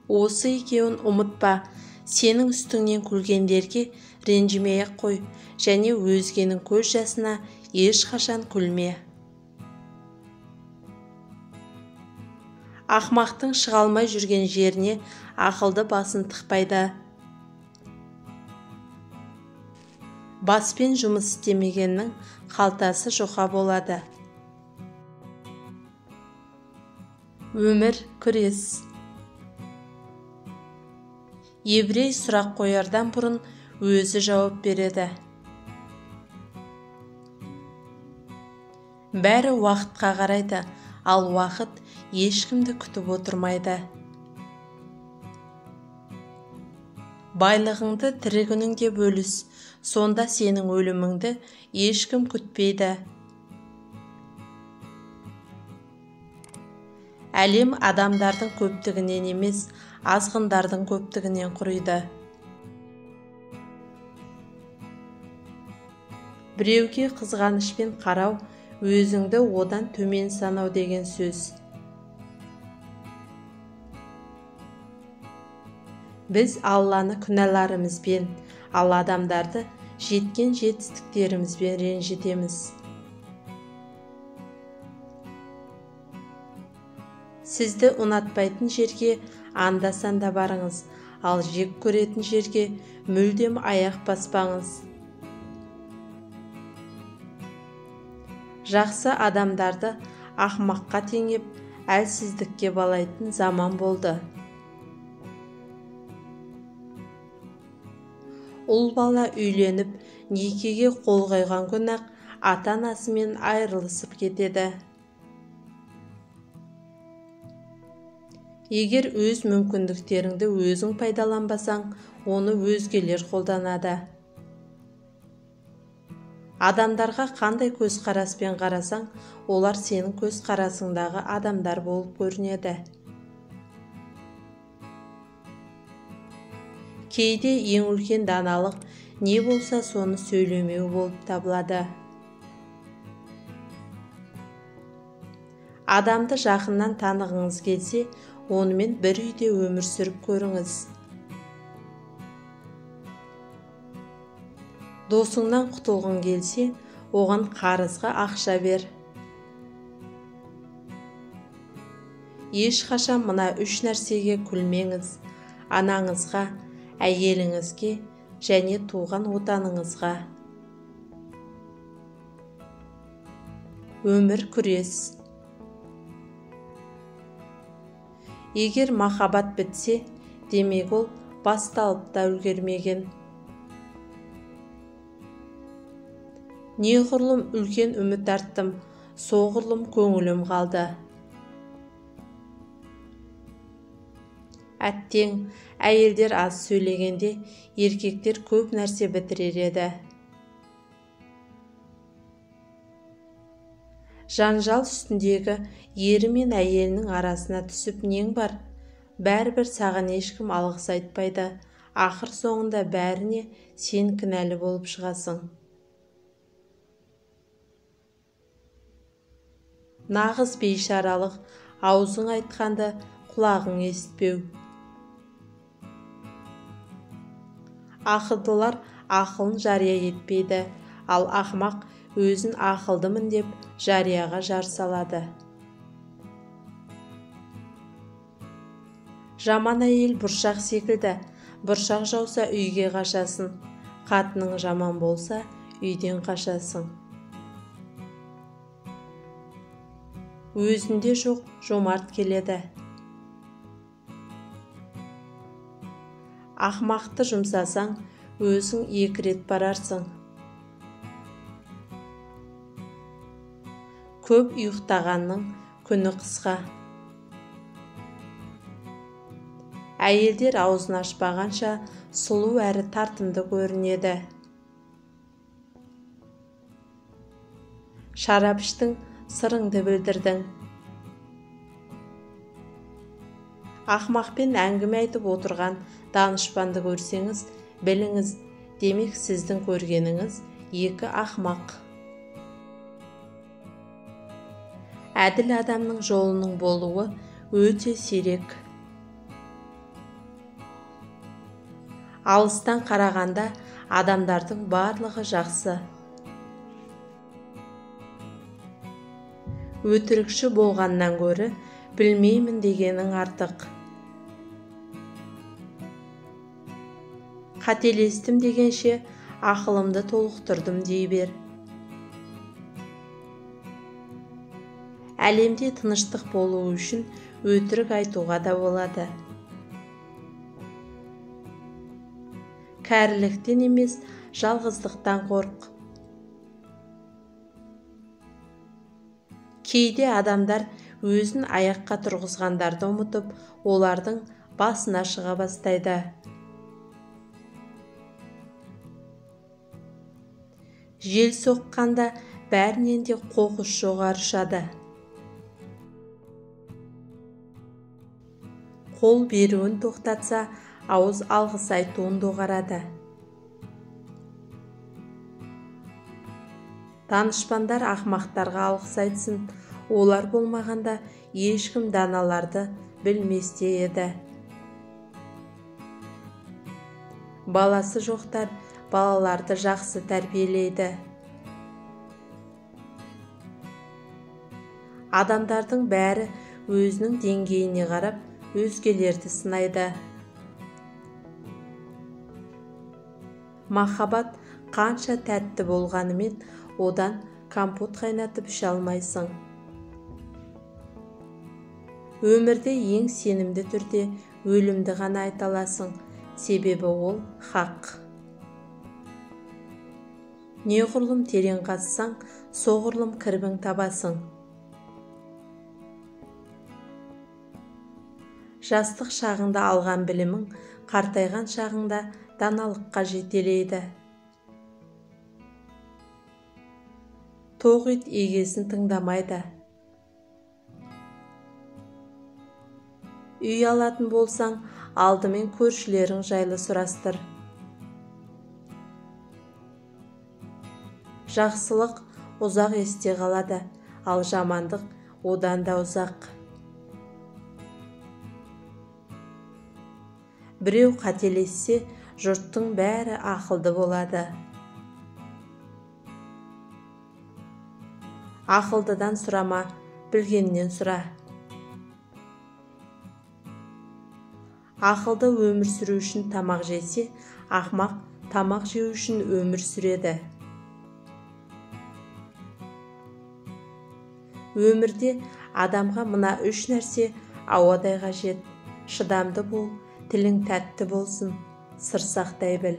Осы екеуін ұмытпа, сенің үстіңнен күлгендерге ренжімей-ақ қой, және өзгенің көз жасына ешқашан күлме. Ақмақтың шыға алмай жүрген жеріне ақылды басын тықпайды. Баспен жұмыс істемегеннің қалтасы жұқа болады. Өмір күрес. Еврей сұрақ қоярдан бұрын өзі жауап береді. Бәрі уақытқа қарайды, ал уақыт ешкімді күтіп отырмайды. Байлығыңды тірі күніңде бөліс, сонда сенің өліміңді ешкім күтпейді. Әлем адамдардың көптігінен емес, азғындардың көптігінен құриды. Біреуге қызғанышпен қарау, өзіңді одан төмен санау деген сөз. Біз Алланы күнәларымызбен, ал адамдарды жеткен жетістіктерімізбен ренжітеміз. Сізді ұнатпайтын жерге анда-санда барыңыз, ал жек көретін жерге мүлдем аяқ баспаңыз. Жақсы адамдарды ақмаққа теңеп, әлсіздікке балайтын заман болды. Ұл бала үйленіп, некеге қол қойған күні-ақ ата-анасымен айырылысып кетеді. Егер өз мүмкіндіктеріңді өзің пайдаланбасаң, оны өзгелер қолданады. Адамдарға қандай көзқараспен қарасаң, олар сенің көзқарасыңдағы адамдар болып көрінеді. Кейде ең үлкен даналық не болса соны сөйлемеу болып табылады. Адамды жақыннан танығыңыз келсе, онымен бір үйде өмір сүріп көріңіз. Досыңнан құтылғың келсе, оған қарызға ақша бер. Ешқашан мына үш нәрсеге күлмеңіз: анаңызға, әйеліңізге және туған отаныңызға. Өмір күрес. Егер махаббат бітсе, демек ол басталып та үлгермеген. Неғұрлым үлкен үміт арттым, соғұрлым көңілім қалды. Әттең, әйелдер аз сөйлегенде, еркектер көп нәрсе бітірер еді. Жанжал үстіндегі ері мен әйелінің арасына түсіп нең бар? Бәрібір саған ешкім алғыс айтпайды. Ақыр соңында бәріне сен кінәлі болып шығасың. Нағыз бейшаралық аузың айтқанды құлағың естпеу. Ақылдылар ақылын жария етпейді, ал ақымақ өзін ақылдымын деп жарияға жар салады. Жаман әйел бұршақ секілді, бұршақ жауса үйге қашасың, қатының жаман болса үйден қашасың. Өзінде жоқ жомарт келеді. Ақмақты жұмсасаң, өзің екі рет барарсың. Көп ұйықтағанның күні қысқа. Әйелдер аузын ашпағанша сұлу әрі тартымды көрінеді. Шарап іштің, сырыңды білдірдің. Ақмақпен әңгіме айтып отырған данышпанды көрсеңіз, біліңіз, демек сіздің көргеніңіз екі ақмақ. Әділ адамның жолының болуы өте сирек. Алыстан қарағанда адамдардың барлығы жақсы. Өтірікші болғаннан гөрі білмеймін дегенің артық. Қателестім дегенше ақылымды толықтырдым дей бер. Әлемде тыныштық болуы үшін өтірік айтуға да болады. Кәріліктен емес, жалғыздықтан қорқ. Кейде адамдар өзін аяққа тұрғызғандарды ұмытып, олардың басына шыға бастайды. Жел соққанда бәрінен де қоқыс жоғары ұшады. Қол беруін тоқтатса, ауыз алғыс айтуын доғарады. Данышпандар ақымақтарға алғыс айтсын, олар болмағанда ешкім даналарды білмес те еді. Баласы жоқтар балаларды жақсы тәрбиелейді. Адамдардың бәрі өзінің деңгейіне қарап өзгелерді сынайды. Махаббат қанша тәтті болғанымен, одан компот қайнатып іше алмайсың. Өмірде ең сенімді түрде өлімді ғана айта аласың, себебі ол хақ. Неғұрлым терең қазсаң, соғұрлым кірбің табасың. Жастық шағыңда алған білімің, қартайған шағыңда даналыққа жетелейді. Тоқ ит егесін тыңдамайды. Үй алатын болсаң, алдымен көршілерің жайлы сұрастыр. Жақсылық ұзақ есте қалады, ал жамандық одан да ұзақ. Біреу қателессе, жұрттың бәрі ақылды болады. Ақылдыдан сұрама, білгеннен сұра. Ақылды өмір сүру үшін тамақ жесе, ақмақ тамақ жеу үшін өмір сүреді. Өмірде адамға мына үш нәрсе ауадай қажет. Шыдамды бол, тілің тәтті болсын, сыр сақтай біл.